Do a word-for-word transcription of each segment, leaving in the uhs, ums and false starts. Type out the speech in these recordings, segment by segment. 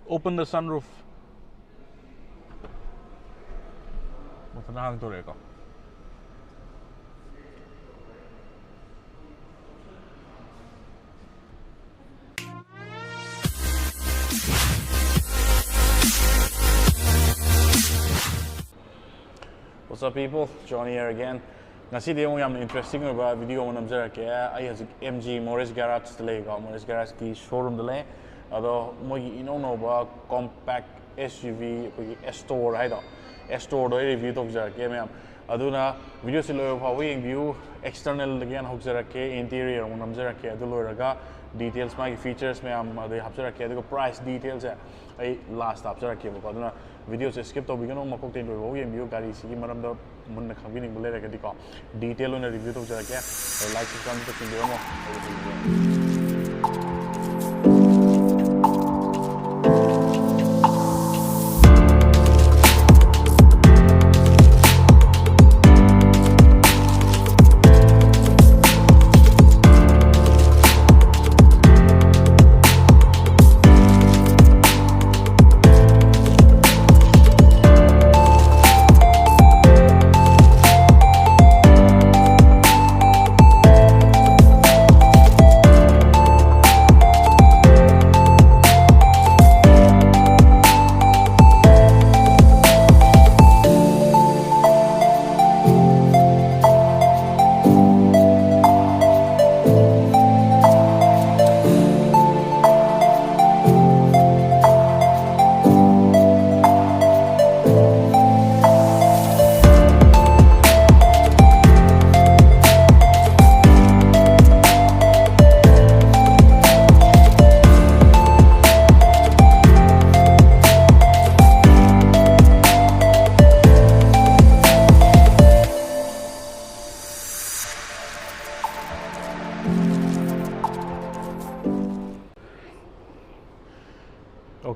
Open the sunroof. ꯃꯊꯟꯇ ꯍꯥꯡꯗꯣꯔꯛꯑꯦꯀꯣ꯫ What's up, people? Johnny here again. ꯉꯁꯤꯗꯤ ꯑꯃꯨꯛ ꯌꯥꯝꯅ interesting ꯑꯣꯏꯕ video ꯑꯃ ꯅꯝꯖꯔꯛꯀꯦ꯫ ꯑꯩ ꯍꯧꯖꯤꯛ M G Morris Garage ꯇ ꯂꯩꯀꯣ, Morris Garage ꯀꯤ showroom ꯗ ꯂꯩ꯫ ꯑꯗꯣ ꯃꯣꯏꯒꯤ ꯏꯅꯧ ꯅꯧꯕ compact S U V, ꯑꯩꯈꯣꯏꯒꯤ Astor ꯍꯥꯏꯗꯣ, Astor ꯗꯣ ꯑꯩ review ꯇꯧꯖꯔꯛꯀꯦ, ꯃꯌꯥꯝ꯫ ꯑꯗꯨꯅ video ꯁꯤ ꯂꯣꯏꯕ ꯐꯥꯎꯕ ꯌꯦꯡꯕꯤꯌꯨ꯫ External ꯗꯒꯤ ꯍꯥꯟꯅ ꯍꯧꯖꯔꯛꯀꯦ, interior ꯑꯃꯨꯛ ꯅꯝꯖꯔꯛꯀꯦ, ꯑꯗꯨ ꯂꯣꯏꯔꯒ details, ꯃꯥꯒꯤ features ꯃꯌꯥꯝ ꯑꯗꯩ ꯍꯥꯞꯆꯔꯛꯀꯦ, ꯑꯗꯨꯒ price details ꯁꯦ ꯑꯩ last ꯇ ꯍꯥꯞꯆꯔꯛꯀꯦꯕꯀꯣ꯫ ꯑꯗꯨꯅ video ꯁꯦ skip ꯇꯧꯕꯤꯒꯅꯨ, ꯃꯀꯣꯛꯇꯒꯤ ꯂꯣꯏꯕꯐꯥꯎ ꯌꯦꯡꯕꯤꯌꯨ꯫ ꯒꯥꯔꯤꯁꯤꯒꯤ ꯃꯔꯝꯗ ꯃꯨꯟꯅ ꯈꯪꯕꯤꯅꯤꯡꯕ ꯂꯩꯔꯒꯗꯤꯀꯣ, detail ꯑꯣꯏꯅ review ꯇꯧꯖꯔꯛꯀꯦ꯫ ꯑꯗꯣ like, subscribe ꯑꯝꯇ ꯇꯧꯁꯤꯟꯕꯤꯔꯝꯃꯣ꯫ ꯑꯩ video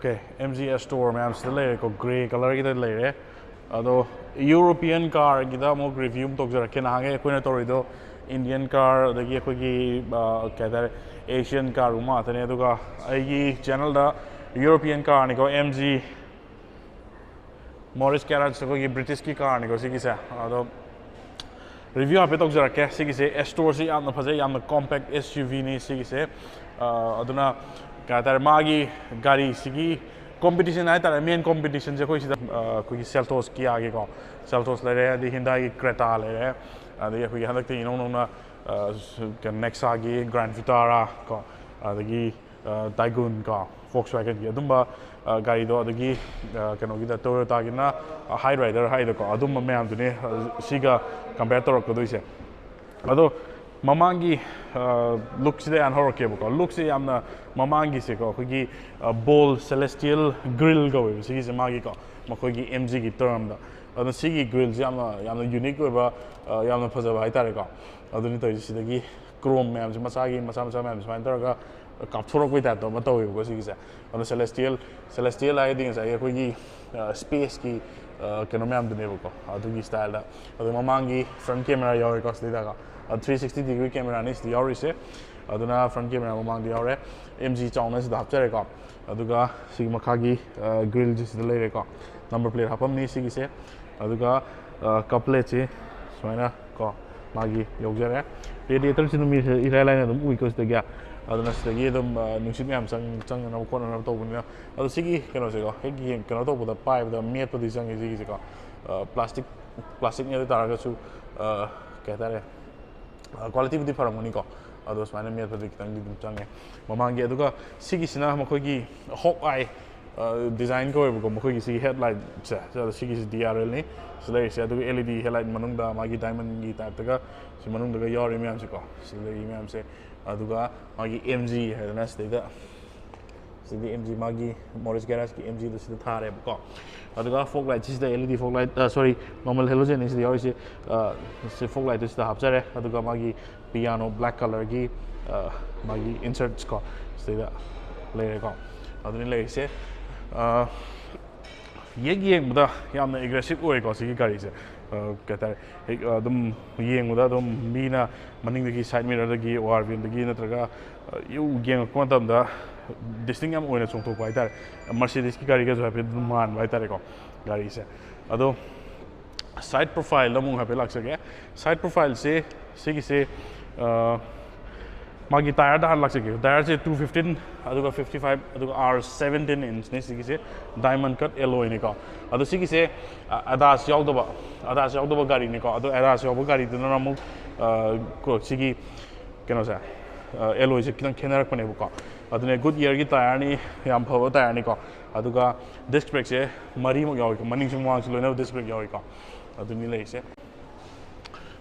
Okay, M G Astor ꯃꯌꯥꯝꯁꯤꯗ ꯂꯩꯔꯦꯀꯣ, grey colour ꯒꯤꯗ ꯂꯩꯔꯦ꯫ ꯑꯗꯣ European car ꯒꯤꯗ ꯑꯃꯨꯛ review ꯑꯃ ꯇꯧꯖꯔꯛꯀꯦ꯫ ꯅꯍꯥꯟꯒꯩ ꯑꯩꯈꯣꯏꯅ ꯇꯧꯔꯤꯗꯣ Indian car, ꯑꯗꯒꯤ ꯑꯩꯈꯣꯏꯒꯤ, ꯑ, ꯀꯩ ꯍꯥꯏꯇꯥꯔꯦ, Asian car ꯒꯨꯝꯕ ꯉꯥꯛꯇꯅꯦ꯫ ꯑꯗꯨꯒ ꯑꯩꯒꯤ channel ꯗ European carꯅꯤꯀꯣ, M G Morris Garage, ꯑꯩꯈꯣꯏꯒꯤ Britishꯀꯤ carꯅꯤꯀꯣ ꯁꯤꯒꯤꯁꯦ꯫ ꯑꯗꯣ review ꯍꯥꯏꯐꯦꯠ ꯇꯧꯖꯔꯛꯀꯦ꯫ ꯁꯤꯒꯤꯁꯦ S-Store-ꯁꯤ ꯌꯥꯝꯅ ꯐꯖꯩ, ꯌꯥꯝꯅ compact S U V-ꯅꯤ ꯁꯤꯒꯤꯁꯦ꯫ ꯑ, ꯑꯗꯨꯅ ꯀꯩ ꯍꯥꯏꯇꯥꯔꯦ, ꯃꯥꯒꯤ ꯒꯥꯔꯤꯁꯤꯒꯤ competition ꯍꯥꯏꯇꯥꯔꯦ, main competition-ꯁꯦ ꯑꯩꯈꯣꯏ ꯁꯤꯗ, ꯑ, ꯑꯩꯈꯣꯏꯒꯤ Seltos Kia-ꯒꯤꯀꯣ, Seltos ꯂꯩꯔꯦ, ꯑꯗꯩ Hyundai-ꯒꯤ Creta ꯂꯩꯔꯦ, ꯑꯗꯒꯤ ꯑꯩꯈꯣꯏꯒꯤ ꯍꯟꯗꯛꯇꯤ ꯏꯅꯧ ꯅꯧꯅ, ꯑ, ꯀꯩꯅꯣ, Nexa-ꯒꯤ Grand Vitara ꯀꯣ, ꯑꯗꯒꯤ ꯑ, Tiguan ꯀꯣ, Volkswagen-ꯒꯤ ꯑꯗꯨꯝꯕ, ꯑ, ꯒꯥꯔꯤꯗꯣ, ꯑꯗꯒꯤ, ꯑ, ꯀꯩꯅꯣꯒꯤꯗ Toyota-ꯒꯤꯅ, ꯑ, Hyryder ꯍꯥꯏꯗꯣꯀꯣ, ꯑꯗꯨꯝꯕ ꯃꯌꯥꯝꯗꯨꯅꯦ, ꯑ, ꯁꯤꯒ compare ꯇꯧꯔꯛꯀꯗꯣꯏꯁꯦ꯫ ꯑꯗꯣ ꯃꯃꯥꯡꯒꯤ, ꯑ, look-ꯁꯤꯗ ꯌꯥꯝ ꯍꯧꯔꯛꯀꯦꯕꯀꯣ꯫ Look-ꯁꯦ ꯌꯥꯝꯅ ꯃꯃꯥꯡꯒꯤꯁꯦꯀꯣ, ꯑꯩꯈꯣꯏꯒꯤ, ꯑ, bold celestial grille ꯀꯧꯋꯦꯕ ꯁꯤꯒꯤꯁꯦ ꯃꯥꯒꯤꯀꯣ, ꯃꯈꯣꯏꯒꯤ M G-ꯒꯤ term-ꯗ꯫ ꯑꯗꯣ ꯁꯤꯒꯤ grille-ꯁꯦ ꯌꯥꯝꯅ, ꯌꯥꯝꯅ unique ꯑꯣꯏꯕ, ꯑ, ꯌꯥꯝꯅ ꯐꯖꯕ ꯍꯥꯏꯇꯥꯔꯦꯀꯣ꯫ ꯑꯗꯨꯅꯤ ꯇꯧꯔꯤꯁꯦ꯫ ꯁꯤꯗꯒꯤ chrome ꯃꯌꯥꯝꯁꯦ, ꯃꯆꯥꯒꯤ ꯃꯆꯥ ꯃꯆꯥ ꯃꯌꯥꯝꯁꯦ ꯁꯨꯃꯥꯏꯅ ꯇꯧꯔꯒ ꯀꯥꯞꯊꯣꯔꯛꯄꯩ type-ꯇ ꯑꯃ ꯇꯧꯋꯦꯕꯀꯣ ꯁꯤꯒꯤꯁꯦ꯫ ꯑꯗꯣ celestial, celestial ꯍꯥꯏꯔꯗꯤ ꯉꯁꯥꯏꯒꯤ ꯑꯩꯈꯣꯏꯒꯤ, ꯑ, space-ꯀꯤ, ꯑ, ꯀꯩꯅꯣ ꯃꯌꯥꯝꯗꯨꯅꯦꯕꯀꯣ, ꯑꯗꯨꯒꯤ style-ꯗ꯫ ꯑꯗꯣ ꯃꯃꯥꯡꯒꯤ front camera ꯌꯥꯎꯔꯦꯀꯣ ꯁꯤꯗꯩꯗꯀꯣ꯫ ꯑ, three sixty degree camera-ꯅꯤ ꯁꯤꯗ ꯌꯥꯎꯔꯤꯁꯦ꯫ ꯑꯗꯨꯅ front camera ꯃꯃꯥꯡꯗ ꯌꯥꯎꯔꯦ꯫ M G ꯆꯥꯎꯅ ꯁꯤꯗ ꯍꯥꯞꯆꯔꯦꯀꯣ꯫ ꯑꯗꯨꯒ ꯁꯤꯒꯤ ꯃꯈꯥꯒꯤ, ꯑ, grille-ꯁꯤ ꯁꯤꯗ ꯂꯩꯔꯦꯀꯣ꯫ Number plate ꯍꯥꯞꯐꯝꯅꯤ ꯁꯤꯒꯤꯁꯦ꯫ ꯑꯗꯨꯒ, ꯑ, cup plate-ꯁꯤ ꯁꯨꯃꯥꯏꯅ ꯀꯣ, ꯃꯥꯒꯤ ꯌꯧꯖꯔꯦ꯫ Radiator-ꯁꯤ ꯑꯗꯨꯝ ꯏꯔꯥꯏ ꯂꯥꯏꯅ ꯑꯗꯨꯝ ꯎꯏꯀꯣ ꯁꯤꯗꯒꯤ꯫ ꯑꯗꯨꯅ ꯁꯤꯗꯒꯤ ꯑꯗꯨꯝ, ꯑ, ꯅꯨꯡꯁꯤꯠ ꯃꯌꯥꯝ ꯆꯪ-, ꯆꯪꯅꯅꯕ ꯈꯣꯠꯅꯅꯕ ꯇꯧꯕꯅꯤꯅ꯫ ꯑꯗꯣ ꯁꯤꯒꯤ ꯀꯩꯅꯣꯁꯦꯀꯣ, ꯍꯦꯛ ꯌꯦꯡ-, ꯀꯩꯅꯣ ꯇꯧꯕꯗ, ꯄꯥꯏꯕꯗ ꯃꯦꯠꯄꯗꯤ ꯆꯪꯉꯤ ꯁꯤꯒꯤꯁꯦꯀꯣ꯫ ꯑ, plastic, plastic-ꯅꯤ ꯑꯗꯨ ꯇꯥꯔꯒꯁꯨ, ꯑ, ꯀꯩ ꯍꯥꯏꯇꯥꯔꯦ, ꯑ, quality-ꯕꯨꯗꯤ ꯐꯔꯝꯒꯅꯤꯀꯣ꯫ ꯑꯗꯣ ꯁꯨꯃꯥꯏꯅ ꯃꯦꯠꯄꯗꯤ ꯈꯤꯇꯪꯗꯤ ꯑꯗꯨꯝ ꯆꯪꯉꯦ ꯃꯃꯥꯡꯒꯤ꯫ ꯑꯗꯨꯒ ꯁꯤꯒꯤꯁꯤꯅ ꯃꯈꯣꯏꯒꯤ Hawkeye, ꯑ, design ꯀꯧꯋꯦꯕꯀꯣ, ꯃꯈꯣꯏꯒꯤ ꯁꯤꯒꯤ headlight-ꯁꯦ꯫ ꯑꯗꯣ ꯁꯤꯒꯤꯁꯤ D R L-ꯅꯤ꯫ ꯁꯤ ꯂꯩꯔꯤꯁꯦ꯫ ꯑꯗꯨꯒ L E D headlight ꯃꯅꯨꯡꯗ ꯃꯥꯒꯤ diamond-ꯒꯤ type-ꯇꯒ ꯁꯤ ꯃꯅꯨꯡꯗꯒ ꯌꯥꯎꯔꯤ ꯃꯌꯥꯝꯁꯦꯀꯣ꯫ ꯁꯤ ꯂꯩꯔꯤ ꯃꯌꯥꯝꯁꯦ꯫ ꯑꯗꯨꯒ ꯃꯥꯒꯤ M G ꯍꯥꯏꯗꯅ ꯁꯤꯗꯩꯗ, ꯁꯤꯗꯤ M G, ꯃꯥꯒꯤ Morris Garage-ꯀꯤ M G-ꯗꯣ ꯁꯤꯗ ꯊꯥꯔꯦꯕꯀꯣ꯫ ꯑꯗꯨꯒ fog light-ꯁꯤꯗ L E D fog light, ꯑ, sorry, normal halogen-ꯅꯤ ꯁꯤꯗ ꯌꯥꯎꯔꯤꯁꯦ꯫ ꯑ, ꯁꯤ fog light-ꯇꯨ ꯁꯤꯗ ꯍꯥꯞꯆꯔꯦ꯫ ꯑꯗꯨꯒ ꯃꯥꯒꯤ piano black color-ꯒꯤ, ꯑ, ꯃꯥꯒꯤ inserts ꯀꯣ, ꯁꯤꯗꯩꯗ ꯂꯩꯔꯦꯀꯣ꯫ ꯑꯗꯨꯅꯤ ꯂꯩꯔꯤꯁꯦ꯫ ꯑ, ꯌꯦꯛ ꯌꯦꯡꯕꯗ ꯌꯥꯝꯅ aggressive ꯑꯣꯏꯀꯣ ꯁꯤꯒꯤ ꯒꯥꯔꯤꯁꯦ꯫ ꯑ, ꯀꯩ ꯍꯥꯏꯇꯥꯔꯦ, ꯍꯦꯛ, ꯑ, ꯑꯗꯨꯝ ꯌꯦꯡꯕꯗ ꯑꯗꯨꯝ ꯃꯤꯅ ꯃꯅꯤꯡꯗꯒꯤ side mirror-ꯗꯒꯤ, O R V-ꯗꯒꯤ ꯅꯠꯇ꯭ꯔꯒ, ꯑ, ꯌꯨ ꯌꯦꯡꯉꯛꯄ ꯃꯇꯝꯗ ꯗꯤꯁꯇꯤꯡ ꯌꯥꯝ ꯑꯣꯏꯅ ꯆꯣꯡꯊꯣꯛꯄ ꯍꯥꯏꯇꯥꯔꯦ꯫ ꯃꯔꯁꯤꯗꯤꯁꯀꯤ ꯒꯥꯔꯤꯒꯁꯨ ꯍꯥꯏꯐꯦꯠ ꯑꯗꯨꯝ ꯃꯥꯟꯕ ꯍꯥꯏꯇꯥꯔꯦꯀꯣ ꯒꯥꯔꯤꯁꯦ꯫ ꯑꯗꯣ ꯁꯥꯏꯠ ꯄ꯭ꯔꯣꯐꯥꯏꯜꯗ ꯑꯃꯨꯛ ꯍꯥꯏꯐꯦꯠ ꯂꯥꯛꯆꯒꯦ꯫ ꯁꯥꯏꯠ ꯄ꯭ꯔꯣꯐꯥꯏꯜꯁꯦ ꯁꯤꯒꯤꯁꯦ, ꯑ, ꯃꯥꯒꯤ ꯇꯥꯌꯔꯗ ꯍꯥꯟꯅ ꯂꯥꯛꯆꯒꯦ꯫ ꯇꯥꯌꯔꯁꯦ two fifteen, ꯑꯗꯨꯒ fifty five, ꯑꯗꯨꯒ R seventeen inch ꯅꯤ ꯁꯤꯒꯤꯁꯦ, diamond cut alloy ꯅꯤꯀꯣ꯫ ꯑꯗꯣ ꯁꯤꯒꯤꯁꯦ, ꯑ, ꯑꯦꯗꯥꯁ ꯌꯥꯎꯗꯕ, ꯑꯦꯗꯥꯁ ꯌꯥꯎꯗꯕ ꯒꯥꯔꯤꯅꯤꯀꯣ꯫ ꯑꯗꯣ ꯑꯦꯗꯥꯁ ꯌꯥꯎꯕ ꯒꯥꯔꯤꯗꯨꯅ ꯑꯃꯨꯛ, ꯑ, ꯀꯣ-, ꯁꯤꯒꯤ ꯀꯩꯅꯣꯁꯦ, ꯑꯦꯂꯣꯏꯁꯦ ꯈꯤꯇꯪ ꯈꯦꯠꯅꯔꯛꯄꯅꯦꯕꯀꯣ꯫ ꯑꯗꯨꯅꯦ, ꯒꯨꯗ ꯌꯤꯌꯔꯒꯤ ꯇꯥꯌꯔꯅꯤ, ꯌꯥꯝ ꯐꯕ ꯇꯥꯌꯔꯅꯤꯀꯣ꯫ ꯑꯗꯨꯒ ꯗꯤꯁꯛ ꯕ꯭ꯔꯦꯛꯁꯦ ꯃꯔꯤꯃꯛ ꯌꯥꯎꯏꯀꯣ, ꯃꯅꯤꯡꯁꯨ ꯃꯃꯥꯡꯁꯨ ꯂꯣꯏꯅꯃꯛ ꯗꯤꯁꯛ ꯕ꯭ꯔꯦꯛ ꯌꯥꯎꯏꯀꯣ꯫ ꯑꯗꯨꯅꯤ ꯂꯩꯔꯤꯁꯦ꯫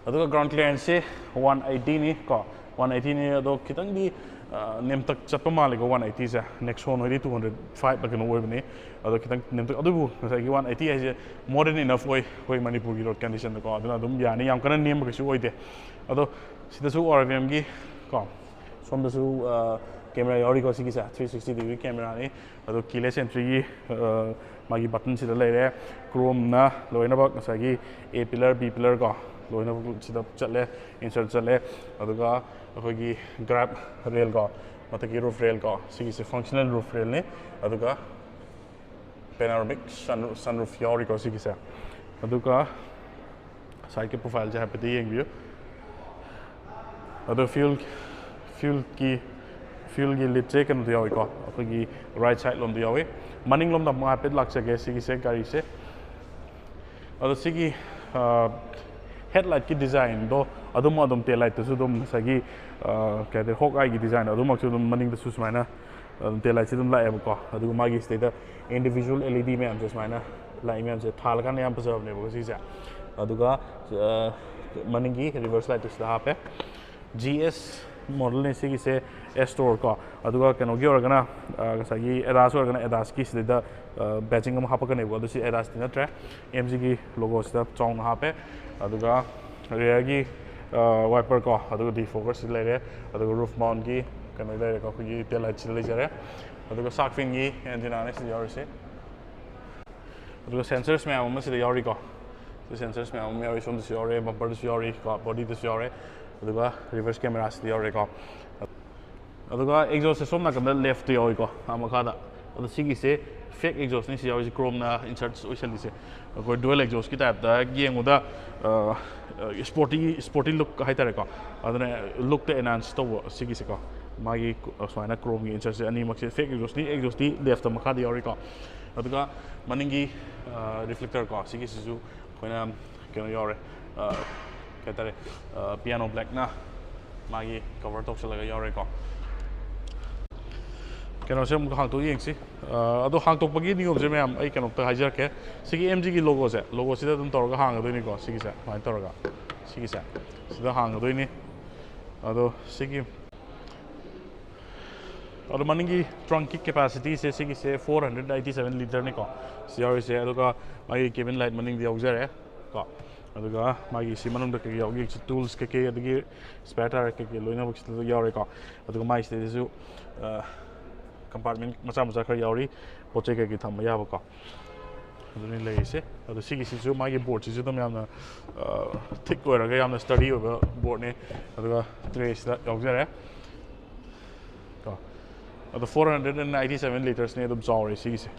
ꯑꯗꯨꯒ ꯒ꯭ꯔꯥꯎꯟ ꯀ꯭ꯂꯤꯌꯥꯔꯦꯟꯁꯁꯦ one eighty ꯅꯤ ꯀꯣ, one eighty ꯅꯤ꯫ ꯑꯗꯣ ꯈꯤꯇꯪꯗꯤ, ꯑ, ꯅꯦꯝꯇꯛ ꯆꯠꯄ ꯃꯥꯜꯂꯦꯀꯣ꯫ One eighty ꯁꯦ ꯅꯦꯛꯁꯣꯟ ꯍꯣꯏꯗꯤ two hundred five ꯂ ꯀꯩꯅꯣ ꯑꯣꯏꯕꯅꯤ꯫ ꯑꯗꯣ ꯈꯤꯇꯪ ꯅꯦꯝꯇꯛ, ꯑꯗꯨꯕꯨ ꯉꯁꯥꯏꯒꯤ one eighty ꯍꯥꯏꯁꯦ more than enough ꯑꯣꯏ ꯑꯩꯈꯣꯏ ꯃꯅꯤꯄꯨꯔꯒꯤ ꯔꯣꯗ ꯀꯟꯗꯤꯁꯟꯗꯀꯣ꯫ ꯑꯗꯨꯅ ꯑꯗꯨꯝ ꯌꯥꯅꯤ, ꯌꯥꯝ ꯀꯟꯅ ꯅꯦꯝꯕ ꯀꯩꯁꯨ ꯑꯣꯏꯗꯦ꯫ ꯑꯗꯣ ꯁꯤꯗꯁꯨ R F M ꯒꯤ ꯀꯣ, ꯁꯣꯝꯗꯁꯨ, ꯑ, ꯀꯦꯃꯦꯔꯥ ꯌꯥꯎꯔꯤꯀꯣ꯫ ꯁꯤꯒꯤꯁꯦ three sixty degree ꯀꯦꯃꯦꯔꯥꯅꯤ꯫ ꯑꯗꯣ keyless entry ꯒꯤ, ꯑ, ꯃꯥꯒꯤ ꯕꯇꯟꯁꯤꯗ ꯂꯩꯔꯦ꯫ ꯀ꯭ꯔꯣꯝꯅ ꯂꯣꯏꯅꯃꯛ ꯉꯁꯥꯏꯒꯤ A pillar, B pillar ꯀꯣ, ꯂꯣꯏꯅꯃꯛ ꯁꯤꯗ ꯆꯠꯂꯦ, insert ꯆꯠꯂꯦ꯫ ꯑꯗꯨꯒ ꯑꯩꯈꯣꯏꯒꯤ grab rail ꯀꯣ, ꯃꯊꯛꯀꯤ roof rail ꯀꯣ, ꯁꯤꯒꯤꯁꯦ functional roof rail ꯅꯤ꯫ ꯑꯗꯨꯒ panoramic sun, sunroof ꯌꯥꯎꯔꯤꯀꯣ ꯁꯤꯒꯤꯁꯦ꯫ ꯑꯗꯨꯒ ꯁꯥꯏꯠꯀꯤ ꯄ꯭ꯔꯣꯐꯥꯏꯜꯁꯦ ꯍꯥꯏꯐꯦꯠꯇꯤ ꯌꯦꯡꯕꯤꯌꯨ꯫ ꯑꯗꯣ fuel, fuel ꯒꯤ, fuel ꯒꯤ ꯂꯤꯠꯁꯦ ꯀꯩꯅꯣꯗ ꯌꯥꯎꯏꯀꯣ, ꯑꯩꯈꯣꯏꯒꯤ right side ꯂꯣꯝꯗ ꯌꯥꯎꯏ꯫ ꯃꯅꯤꯡꯂꯣꯝꯗ ꯑꯃꯨꯛ ꯍꯥꯏꯐꯦꯠ ꯂꯥꯛꯆꯒꯦ ꯁꯤꯒꯤꯁꯦ ꯒꯥꯔꯤꯁꯦ꯫ ꯑꯗꯣ ꯁꯤꯒꯤ, ꯑ, headlight ꯀꯤ design ꯗꯣ ꯑꯗꯨꯝ, ꯑꯗꯨꯝ tail light ꯇꯁꯨ ꯑꯗꯨꯝ ꯉꯁꯥꯏꯒꯤ, ꯑ, ꯀꯩ ꯍꯥꯏꯇꯥꯔꯦ, Hawkeye ꯒꯤ design ꯑꯗꯨꯃꯛꯁꯨ ꯑꯗꯨꯝ ꯃꯅꯤꯡꯗꯁꯨ ꯁꯨꯃꯥꯏꯅ ꯑꯗꯨꯝ tail light ꯁꯦ ꯑꯗꯨꯝ ꯂꯥꯛꯑꯦꯕꯀꯣ꯫ ꯑꯗꯨꯒ ꯃꯥꯒꯤ ꯁꯤꯗꯩꯗ individual L E D ꯃꯌꯥꯝꯁꯦ ꯁꯨꯃꯥꯏꯅ ꯂꯥꯛꯏ ꯃꯌꯥꯝꯁꯦ ꯊꯥꯜꯂꯀꯥꯟꯗ ꯌꯥꯝ ꯐꯖꯕꯅꯦꯕꯀꯣ ꯁꯤꯁꯦ꯫ ꯑꯗꯨꯒ, ꯑ, ꯃꯅꯤꯡꯒꯤ reverse light ꯇꯨ ꯁꯤꯗ ꯍꯥꯞꯄꯦ꯫ G S model ꯅꯦ ꯁꯤꯒꯤꯁꯦ, S Store ꯀꯣ꯫ ꯑꯗꯨꯒ ꯀꯩꯅꯣꯒꯤ ꯑꯣꯏꯔꯒꯅ, ꯑ, ꯉꯁꯥꯏꯒꯤ ꯑꯦꯗꯥꯁ ꯑꯣꯏꯔꯒꯅ ꯑꯦꯗꯥꯁꯀꯤ ꯁꯤꯗꯩꯗ, ꯑ, badging ꯑꯃ ꯍꯥꯞꯄꯛꯀꯅꯦꯕꯀꯣ꯫ ꯑꯗꯨ ꯁꯤ ꯑꯦꯗꯥꯁꯇꯤ ꯅꯠꯇ꯭ꯔꯦ꯫ M G ꯒꯤ logo ꯁꯤꯗ ꯆꯥꯎꯅ ꯍꯥꯞꯄꯦ꯫ ꯑꯗꯨꯒ rear ꯒꯤ, ꯑ, wiper ꯀꯣ, ꯑꯗꯨꯒ defogger ꯁꯤ ꯂꯩꯔꯦ꯫ ꯑꯗꯨꯒ roof mount ꯀꯤ ꯀꯩꯅꯣ ꯂꯩꯔꯦꯀꯣ, ꯑꯩꯈꯣꯏꯒꯤ tail light ꯁꯤꯗ ꯂꯩꯖꯔꯦ꯫ ꯑꯗꯨꯒ shark fin ꯒꯤ antenna ꯅꯦ ꯁꯤꯗ ꯌꯥꯎꯔꯤꯁꯦ꯫ ꯑꯗꯨꯒ sensors ꯃꯌꯥꯝ ꯑꯃ ꯁꯤꯗ ꯌꯥꯎꯔꯤꯀꯣ꯫ ꯁꯤ sensors ꯃꯌꯥꯝ ꯑꯃ ꯌꯥꯎꯔꯤ, ꯁꯣꯝꯗꯁꯨ ꯌꯥꯎꯔꯦ, bumper ꯗꯁꯨ ꯌꯥꯎꯔꯤ ꯀꯣ, body ꯗꯁꯨ ꯌꯥꯎꯔꯦ꯫ ꯑꯗꯨꯒ reverse camera ꯁꯤꯗ ꯌꯥꯎꯔꯦꯀꯣ꯫ ꯑꯗꯨꯒ exhaust ꯁꯦ ꯁꯣꯝ ꯅꯥꯀꯟꯗ left ꯇ ꯌꯥꯎꯏꯀꯣ, ꯑꯥ ꯃꯈꯥꯗ꯫ ꯑꯗꯣ ꯁꯤꯒꯤꯁꯦ fake exhaust ꯅꯤ ꯁꯤ ꯌꯥꯎꯔꯤꯁꯦ, chrome ꯅ inserts ꯑꯣꯏꯁꯜꯂꯤꯁꯦ꯫ ꯑꯩꯈꯣꯏ dual exhaust ꯀꯤ type ꯇ ꯌꯦꯡꯕꯗ, ꯑ, ꯑ, sporty, sporty look ꯍꯥꯏꯇꯥꯔꯦꯀꯣ꯫ ꯑꯗꯨꯅ look ꯇ enhance ꯇꯧꯕ ꯁꯤꯒꯤꯁꯦꯀꯣ꯫ ꯃꯥꯒꯤ ꯀ-, ꯁꯨꯃꯥꯏꯅ chrome ꯒꯤ inserts ꯁꯦ ꯑꯅꯤꯃꯛꯁꯦ fake exhaust ꯅꯤ, exhaust ꯇꯤ left ꯇ ꯃꯈꯥꯗ ꯌꯥꯎꯔꯤꯀꯣ꯫ ꯑꯗꯨꯒ ꯃꯅꯤꯡꯒꯤ, ꯑ, reflector ꯀꯣ, ꯁꯤꯒꯤꯁꯤꯁꯨ ꯑꯩꯈꯣꯏꯅ ꯀꯩꯅꯣ ꯌꯥꯎꯔꯦ, ꯑ, ꯀꯩ ꯍꯥꯏꯇꯥꯔꯦ, ꯑ, piano black ꯅ ꯃꯥꯒꯤ cover ꯇꯧꯁꯜꯂꯒ ꯌꯥꯎꯔꯦꯀꯣ꯫ ꯀꯩꯅꯣꯁꯦ ꯑꯃꯨꯛ ꯍꯥꯡꯇꯣꯛ ꯌꯦꯡꯁꯤ꯫ ꯑ, ꯑꯗꯣ ꯍꯥꯡꯇꯣꯛꯄꯒꯤ ꯅꯤꯌꯣꯝꯁꯦ ꯃꯌꯥꯝ ꯑꯩ ꯀꯩꯅꯣꯝꯇ ꯍꯥꯏꯖꯔꯛꯀꯦ꯫ ꯁꯤꯒꯤ M G ꯒꯤ logo ꯁꯦ, logo ꯁꯤꯗ ꯑꯗꯨꯝ ꯇꯧꯔꯒ ꯍꯥꯡꯒꯗꯣꯏꯅꯤꯀꯣ꯫ ꯁꯤꯒꯤꯁꯦ ꯁꯨꯃꯥꯏꯅ ꯇꯧꯔꯒ, ꯁꯤꯒꯤꯁꯦ ꯁꯤꯗ ꯍꯥꯡꯒꯗꯣꯏꯅꯤ꯫ ꯑꯗꯣ ꯁꯤꯒꯤ, ꯑꯗꯣ ꯃꯅꯤꯡꯒꯤ trunk ꯀꯤ capacity ꯁꯦ, ꯁꯤꯒꯤꯁꯦ four hundred eighty seven litre ꯅꯤꯀꯣ ꯁꯤ ꯌꯥꯎꯔꯤꯁꯦ꯫ ꯑꯗꯨꯒ ꯃꯥꯒꯤ cabin light ꯃꯅꯤꯡꯗ ꯌꯥꯎꯖꯔꯦ ꯀꯣ꯫ ꯑꯗꯨꯒ ꯃꯥꯒꯤ ꯁꯤ ꯃꯅꯨꯡꯗ ꯀꯩꯀꯩ ꯌꯥꯎꯒꯦ, ꯁꯤ tools ꯀꯩꯀꯩ, ꯑꯗꯒꯤ spare tyre ꯀꯩꯀꯩ ꯂꯣꯏꯅꯃꯛ ꯁꯤꯗ ꯌꯥꯎꯔꯦꯀꯣ꯫ ꯑꯗꯨꯒ ꯃꯥꯒꯤ ꯁꯤꯗꯩꯗꯁꯨ, ꯑ, compartment ꯃꯆꯥ ꯃꯆꯥ ꯈꯔ ꯌꯥꯎꯔꯤ, ꯄꯣꯠ ꯆꯩ ꯀꯩꯀꯩ ꯊꯝꯕ ꯌꯥꯕꯀꯣ꯫ ꯑꯗꯨꯅꯤ ꯂꯩꯔꯤꯁꯦ꯫ ꯑꯗꯣ ꯁꯤꯒꯤꯁꯤꯁꯨ ꯃꯥꯒꯤ board ꯁꯤꯁꯨ ꯑꯗꯨꯝ ꯌꯥꯝꯅ, ꯑ, thick ꯑꯣꯏꯔꯒ ꯌꯥꯝꯅ sturdy ꯑꯣꯏꯕ board ꯅꯤ꯫ ꯑꯗꯨꯒ tray ꯁꯤꯗ ꯌꯥꯎꯖꯔꯦ ꯀꯣ꯫ ꯑꯗꯣ four hundred and eighty seven litres ꯅꯤ ꯑꯗꯨꯝ ꯆꯥꯎꯔꯦ ꯁꯤꯒꯤꯁꯦ꯫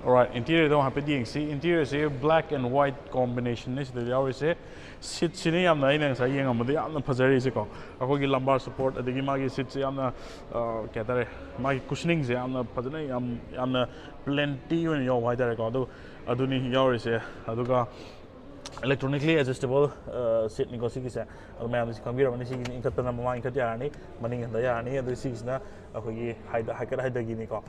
Alright, interior ꯗꯣ ꯍꯥꯏꯐꯦꯠ ꯌꯦꯡꯁꯤ꯫ Interior say black and white combination ꯅꯤ ꯁꯤꯗ ꯌꯥꯎꯔꯤꯁꯦ꯫ Seat ꯁꯤꯅ ꯌꯥꯝꯅ, ꯑꯩꯅ ꯉꯁꯥꯏ ꯌꯦꯡꯉꯝꯕꯗ ꯌꯥꯝꯅ ꯐꯖꯔꯤꯁꯦꯀꯣ꯫ ꯑꯩꯈꯣꯏꯒꯤ lumbar support, ꯑꯗꯒꯤ ꯃꯥꯒꯤ seat ꯁꯦ ꯌꯥꯝꯅ, ꯑ, ꯀꯩ ꯍꯥꯏꯇꯥꯔꯦ, ꯃꯥꯒꯤ cushioning ꯁꯦ ꯌꯥꯝꯅ ꯐꯖꯅ, ꯌꯥꯝ, ꯌꯥꯝꯅ plenty ꯑꯣꯏꯅ ꯌꯥꯎꯕ ꯍꯥꯏꯇꯥꯔꯦꯀꯣ꯫ ꯑꯗꯨ, ꯑꯗꯨꯅꯤ ꯌꯥꯎꯔꯤꯁꯦ꯫ ꯑꯗꯨꯒ electronically adjustable, ꯑ, seat ꯅꯤꯀꯣ ꯁꯤꯒꯤꯁꯦ꯫ ꯑꯗꯨ ꯃꯌꯥꯝꯅꯁꯨ ꯈꯪꯕꯤꯔꯝꯃꯅꯤ, ꯁꯤꯒꯤꯁꯦ ꯏꯟꯈꯠꯄꯅ ꯃꯃꯥꯡ ꯏꯟꯈꯠ ꯌꯥꯔꯅꯤ, ꯃꯅꯤꯡ ꯍꯟꯊ ꯌꯥꯔꯅꯤ꯫ ꯑꯗꯨ ꯁꯤꯒꯤꯁꯤꯅ ꯑꯩꯈꯣꯏꯒꯤ ꯍꯥꯏꯗ-, ꯍꯥꯏꯀꯠ ꯍꯥꯏꯊꯒꯤꯅꯤꯀꯣ꯫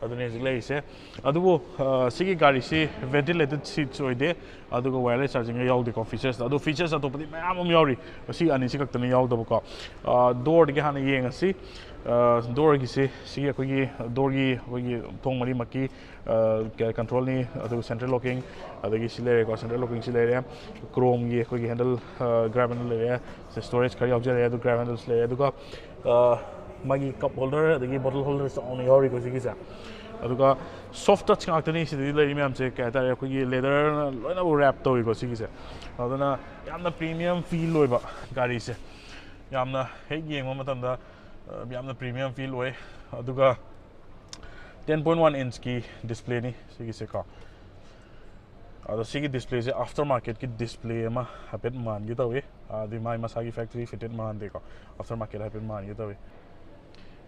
ꯑꯗꯨꯅꯤ ꯍꯧꯖꯤꯛ ꯂꯩꯔꯤꯁꯦ꯫ ꯑꯗꯨꯕꯨ, ꯑ, ꯁꯤꯒꯤ ꯒꯥꯔꯤꯁꯤ ventilated seats ꯑꯣꯏꯗꯦ, ꯑꯗꯨꯒ wireless charging ꯒ ꯌꯥꯎꯗꯦꯀꯣ features ꯇ꯫ ꯑꯗꯣ features ꯑꯇꯣꯞꯄꯗꯤ ꯃꯌꯥꯝ ꯑꯃ ꯌꯥꯎꯔꯤ, ꯃꯁꯤ ꯑꯅꯤꯁꯤ ꯈꯛꯇꯅꯤ ꯌꯥꯎꯗꯕꯀꯣ꯫ ꯑ, door ꯗꯒꯤ ꯍꯥꯟꯅ ꯌꯦꯡꯉꯁꯤ꯫ ꯑ, door ꯒꯤꯁꯤ, ꯁꯤꯒꯤ ꯑꯩꯈꯣꯏꯒꯤ door ꯒꯤ, ꯑꯩꯈꯣꯏꯒꯤ ꯊꯣꯡ ꯃꯔꯤꯃꯛꯀꯤ, ꯑ, ꯀ-, control ꯅꯤ, ꯑꯗꯨꯒ central locking, ꯑꯗꯒꯤ ꯁꯤ ꯂꯩꯔꯦꯀꯣ, central locking ꯁꯤ ꯂꯩꯔꯦ, chrome ꯒꯤ ꯑꯩꯈꯣꯏꯒꯤ handle, ꯑ, grab handle ꯂꯩꯔꯦ, storage ꯈꯔ ꯌꯥꯎꯖꯔꯦ, ꯑꯗꯨ grab handles ꯂꯩꯔꯦ, ꯑꯗꯨꯒ, ꯑ, ꯃꯥꯒꯤ cup holder ꯑꯗꯒꯤ bottle holder ꯆꯥꯎꯅ ꯌꯥꯎꯔꯤꯀꯣ ꯁꯤꯒꯤꯁꯦ꯫ ꯑꯗꯨꯒ soft touch ꯉꯥꯛꯇꯅꯤ ꯁꯤꯗꯗꯤ ꯂꯩꯔꯤ ꯃꯌꯥꯝꯁꯦ, ꯀꯩ ꯍꯥꯏꯇꯥꯔꯦ, ꯑꯩꯈꯣꯏꯒꯤ leather ꯅ ꯂꯣꯏꯅꯃꯛ wrap ꯇꯧꯋꯤꯀꯣ ꯁꯤꯒꯤꯁꯦ꯫ ꯑꯗꯨꯅ ꯌꯥꯝꯅ premium feel ꯑꯣꯏꯕ ꯒꯥꯔꯤꯁꯦ, ꯌꯥꯝꯅ ꯍꯦꯛ ꯌꯦꯡꯕ ꯃꯇꯝꯗ ꯌꯥꯝꯅ premium feel ꯑꯣꯏ꯫ ꯑꯗꯨꯒ ten point one inch ꯀꯤ display ꯅꯤ ꯁꯤꯒꯤꯁꯦꯀꯣ꯫ ꯑꯗꯣ ꯁꯤꯒꯤ display ꯁꯦ after market ꯀꯤ display ꯑꯃ ꯍꯥꯏꯐꯦꯠ ꯃꯥꯟꯒꯦ ꯇꯧꯏ꯫ ꯑꯗꯨꯏ ꯃꯥꯏ ꯃꯁꯥꯒꯤ factory fitted ꯃꯥꯟꯗꯦꯀꯣ, after market ꯍꯥꯏꯐꯦꯠ ꯃꯥꯟꯒꯦ ꯇꯧꯏ꯫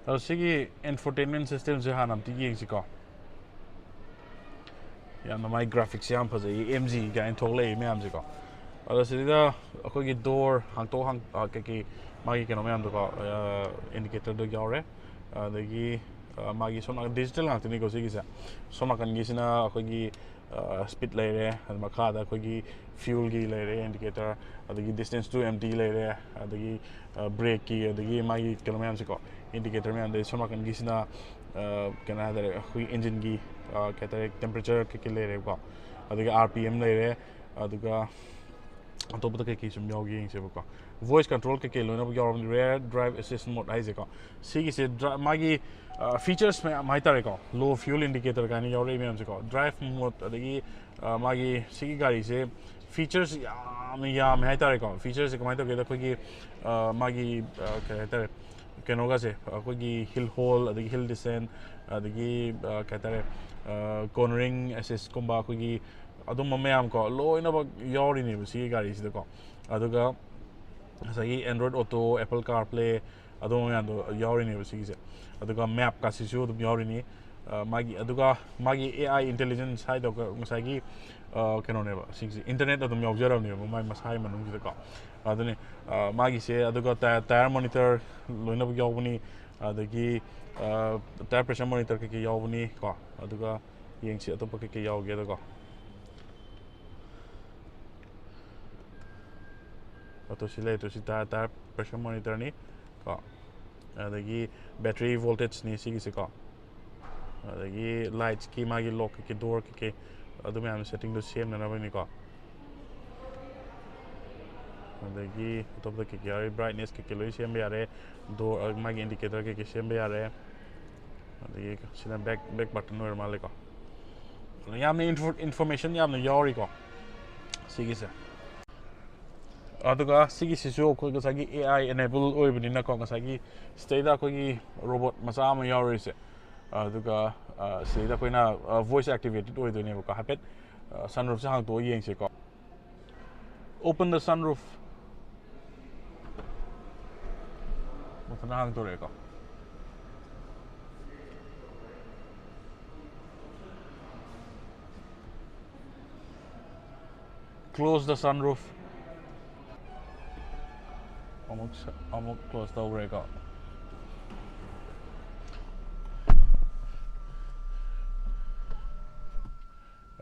ꯑꯗꯣ ꯁꯤꯒꯤ infotainment system ꯁꯦ ꯍꯥꯟꯅ ꯑꯝꯇ ꯌꯦꯡꯁꯤꯀꯣ꯫ ꯌꯥꯝꯅ ꯃꯥꯏ graphics ꯁꯦ ꯌꯥꯝ ꯐꯖꯩ, M G ꯀꯥꯏꯅ ꯊꯣꯛꯂꯛꯏ ꯃꯌꯥꯝꯁꯦꯀꯣ꯫ ꯑꯗꯣ ꯁꯤꯗ ꯑꯩꯈꯣꯏꯒꯤ door ꯍꯥꯡꯇꯣꯛ ꯍꯥꯡ-, ꯑ, ꯀꯩꯀꯩ ꯃꯥꯒꯤ ꯀꯩꯅꯣ ꯃꯌꯥꯝꯗꯣꯀꯣ, ꯑ, indicator ꯗꯣ ꯌꯥꯎꯔꯦ꯫ ꯑꯗꯒꯤ, ꯑ, ꯃꯥꯒꯤ ꯁꯣꯝ ꯅꯥꯀꯟ digital ꯉꯥꯛꯇꯅꯤꯀꯣ ꯁꯤꯒꯤꯁꯦ꯫ ꯁꯣꯝ ꯅꯥꯀꯟꯒꯤꯁꯤꯅ ꯑꯩꯈꯣꯏꯒꯤ, ꯑ, speed ꯂꯩꯔꯦ, ꯑꯗꯨ ꯃꯈꯥꯗ ꯑꯩꯈꯣꯏꯒꯤ fuel ꯒꯤ ꯂꯩꯔꯦ indicator, ꯑꯗꯒꯤ distance to empty ꯂꯩꯔꯦ, ꯑꯗꯒꯤ, ꯑ, brake ꯀꯤ, ꯑꯗꯒꯤ ꯃꯥꯒꯤ ꯀꯩꯅꯣ ꯃꯌꯥꯝꯁꯦꯀꯣ, indicator ꯃꯌꯥꯝꯗꯩ ꯁꯣꯝ ꯅꯥꯀꯟꯒꯤꯁꯤꯅ, ꯑ, ꯀꯩꯅꯣ ꯍꯥꯏꯇꯥꯔꯦ, ꯑꯩꯈꯣꯏꯒꯤ engine ꯒꯤ, ꯑ, ꯀꯩ ꯍꯥꯏꯇꯥꯔꯦ, temperature ꯀꯩꯀꯩ ꯂꯩꯔꯦꯀꯣ, ꯑꯗꯒꯤ R P M ꯂꯩꯔꯦ, ꯑꯗꯨꯒ ꯑꯇꯣꯞꯄꯗ ꯀꯩꯀꯩ ꯁꯨꯝ ꯌꯥꯎꯒꯦ ꯌꯦꯡꯁꯦꯕꯀꯣ꯫ Voice control ꯀꯩꯀꯩ ꯂꯣꯏꯅꯃꯛ ꯌꯥꯎꯔꯕꯅꯤ, rear drive assist mode ꯍꯥꯏꯁꯦꯀꯣ꯫ ꯁꯤꯒꯤꯁꯦ dri-, ꯃꯥꯒꯤ, ꯑ, features ꯃꯌꯥꯝ ꯍꯥꯏꯇꯥꯔꯦꯀꯣ, low fuel indicator ꯀꯥꯏꯅ ꯌꯥꯎꯔꯛꯏ ꯃꯌꯥꯝꯁꯦꯀꯣ, drive mode, ꯑꯗꯒꯤ, ꯑ, ꯃꯥꯒꯤ ꯁꯤꯒꯤ ꯒꯥꯔꯤꯁꯦ features ꯌꯥꯝꯅ ꯌꯥꯝꯃꯦ ꯍꯥꯏꯇꯥꯔꯦꯀꯣ꯫ Features ꯁꯦ ꯀꯃꯥꯏꯅ ꯇꯧꯒꯦꯗ, ꯑꯩꯈꯣꯏꯒꯤ, ꯑ, ꯃꯥꯒꯤ, ꯑ, ꯀꯩ ꯍꯥꯏꯇꯥꯔꯦ, ꯀꯩꯅꯣꯒꯁꯦ, ꯑꯩꯈꯣꯏꯒꯤ hill hold, ꯑꯗꯒꯤ hill descent, ꯑꯗꯒꯤ, ꯑ, ꯀꯩ ꯍꯥꯏꯇꯥꯔꯦ, ꯑ, cornering assist ꯀꯨꯝꯕ, ꯑꯩꯈꯣꯏꯒꯤ ꯑꯗꯨꯝꯕ ꯃꯌꯥꯝ ꯀꯣ, ꯂꯣꯏꯅꯃꯛ ꯌꯥꯎꯔꯤꯅꯦꯕ ꯁꯤꯒꯤ ꯒꯥꯔꯤꯁꯤꯗꯀꯣ꯫ ꯑꯗꯨꯒ ꯉꯁꯥꯏꯒꯤ Android Auto, Apple CarPlay, ꯑꯗꯨꯝꯕ ꯃꯌꯥꯝꯗꯣ ꯌꯥꯎꯔꯤꯅꯦꯕ ꯁꯤꯒꯤꯁꯦ꯫ ꯑꯗꯨꯒ map ꯀꯥꯁꯤꯁꯨ ꯑꯗꯨꯝ ꯌꯥꯎꯔꯤꯅꯤ꯫ ꯑ, ꯃꯥꯒꯤ, ꯑꯗꯨꯒ ꯃꯥꯒꯤ A I intelligence ꯍꯥꯏꯗꯣ ꯉꯁꯥꯏꯒꯤ, ꯑ, ꯀꯩꯅꯣꯅꯦꯕ, ꯁꯤꯒꯤꯁꯦ internet ꯑꯗꯨꯝ ꯌꯥꯎꯖꯔꯕꯅꯦꯕ ꯃꯥꯏ ꯃꯁꯥꯒꯤ ꯃꯅꯨꯡꯁꯤꯗꯀꯣ꯫ ꯑꯗꯨꯅꯤ, ꯑ, ꯃꯥꯒꯤꯁꯦ꯫ ꯑꯗꯨꯒ tire, tire monitor ꯂꯣꯏꯅꯃꯛ ꯌꯥꯎꯕꯅꯤ, ꯑꯗꯒꯤ, ꯑ, tire pressure monitor ꯀꯩꯀꯩ ꯌꯥꯎꯕꯅꯤ ꯀꯣ꯫ ꯑꯗꯨꯒ ꯌꯦꯡꯁꯤ ꯑꯇꯣꯞꯄ ꯀꯩꯀꯩ ꯌꯥꯎꯒꯦꯗꯀꯣ꯫ ꯑꯗꯣ ꯁꯤ ꯂꯩ, ꯑꯗꯣ ꯁꯤ tire, tire pressure monitor ꯅꯤ ꯀꯣ, ꯑꯗꯒꯤ battery voltage ꯅꯤ ꯁꯤꯒꯤꯁꯦꯀꯣ, ꯑꯗꯒꯤ lights ꯀꯤ ꯃꯥꯒꯤ lock ꯀꯩꯀꯩ, door ꯀꯩꯀꯩ, ꯑꯗꯨ ꯃꯌꯥꯝ setting ꯗꯣ ꯁꯦꯝꯅꯅꯕꯅꯤꯀꯣ꯫ ꯑꯗꯒꯤ ꯑꯇꯣꯞꯄꯗ ꯀꯩꯀꯩ ꯌꯥꯎꯔꯤ, brightness ꯀꯩꯀꯩ ꯂꯣꯏ ꯁꯦꯝꯕ ꯌꯥꯔꯦ, door, ꯑ, ꯃꯥꯒꯤ indicator ꯀꯩꯀꯩ ꯁꯦꯝꯕ ꯌꯥꯔꯦ꯫ ꯑꯗꯒꯤ ꯁꯤꯅ back, back button ꯑꯣꯏꯔ ꯃꯥꯜꯂꯦꯀꯣ꯫ ꯑꯗꯣ ꯌꯥꯝꯅ info-, information ꯌꯥꯝꯅ ꯌꯥꯎꯔꯤꯀꯣ ꯁꯤꯒꯤꯁꯦ꯫ ꯑꯗꯨꯒ ꯁꯤꯒꯤꯁꯤꯁꯨ ꯑꯩꯈꯣꯏ ꯉꯁꯥꯏꯒꯤ A I enable ꯑꯣꯏꯕꯅꯤꯅꯀꯣ, ꯉꯁꯥꯏꯒꯤ ꯁꯤꯗꯩꯗ ꯑꯩꯈꯣꯏꯒꯤ ꯔꯣꯕꯣꯠ ꯃꯆꯥ ꯑꯃ ꯌꯥꯎꯔꯤꯁꯦ, ꯑꯗꯨꯒ ꯑ, ꯁꯤꯗꯩꯗ ꯑꯩꯈꯣꯏꯅ ꯚꯣꯏꯁ ꯑꯦꯛꯇꯤꯚꯦꯇꯦꯠ ꯑꯣꯏꯗꯣꯏꯅꯦꯕꯀꯣ꯫ ꯍꯥꯏꯐꯦꯠ ꯁꯟꯔꯨꯐꯁꯦ ꯍꯥꯡꯇꯣꯛꯑ ꯌꯦꯡꯁꯦꯀꯣ꯫ Open the sunroof. ꯃꯊꯟꯇ ꯍꯥꯡꯗꯣꯔꯛꯑꯦꯀꯣ꯫ Close the sunroof. ꯑꯃꯨꯛ ꯑꯃꯨꯛ ꯀ꯭ꯂꯣꯖ ꯇꯧꯈ꯭ꯔꯦꯀꯣ꯫